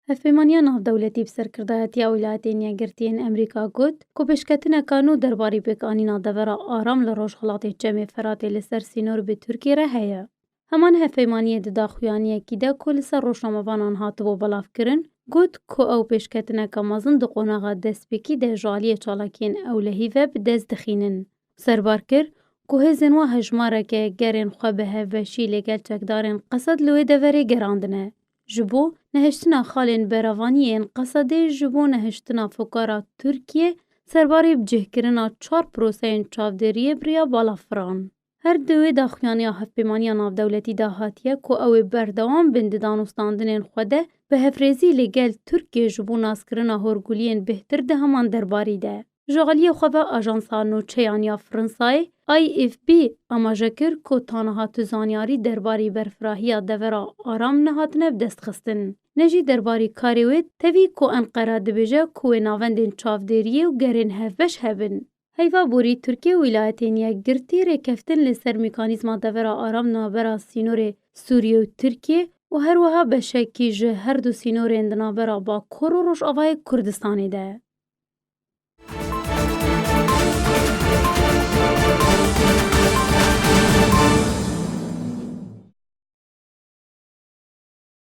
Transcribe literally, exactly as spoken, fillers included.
Hevpeymaniya navdewletî bi serkirdayetiya Wîlayetên Yekgirtiyên Amerîka got ku pêşketineka nû derbarî pêkanîna devera aram li rojhilatê Çemê Feratê li ser sînor bi Tirkiyê re heye. Heman hevpeymaniyê di daxuyaniyekî de ku li ser rojnamevanan hatibû belavkirin, got ku ew pêşketineke mezin di qonaxa destpêkî de ji aliyê çalakiyên ewlehî ve bi dest dixînin. Serbar kir ku hêzên wa hejmareke gerên xwe bi hevbeşî li gel çekdarên Qesed li wê deverê gerandine. Ji bo nehiştina xalên berevaniyê yên Qesedê ji bo nehiştina fokara Tirkiyê serbarî bicihkirina çar proseyên çavdêriyê bi riya balafiran. Her di wê daxuyaniya Hevpeymaniya Navdewletî de hatiye ku ew ê berdewam bin di danûstandinên xwe de bi hevrêzî li gel Tirkiyê ji bo naskirina horguliyên bêhtir di heman derbarî de. Ji aliyê xwe ve Ajansa Nûçeyan ya Fransayê, A F P, amaje kir ku ta niha tu zanyarî derbarî berfirahiya devera aram nehatine bidestxistin, ne jî derbarî karê wê, tevî ku Enqera dibêje ku wê navendên çavdêriyê û gerên hevbeş hebin. Heyva borî Tirkiye û Wîlayetên Yekgirtî rêkeftin li ser mekanîzma devera aram navbera sînorê Sûriye û Tirkiye û her wiha beşekî ji her du sînorên di navbera Bakur û Rojavayê Kurdistanê de.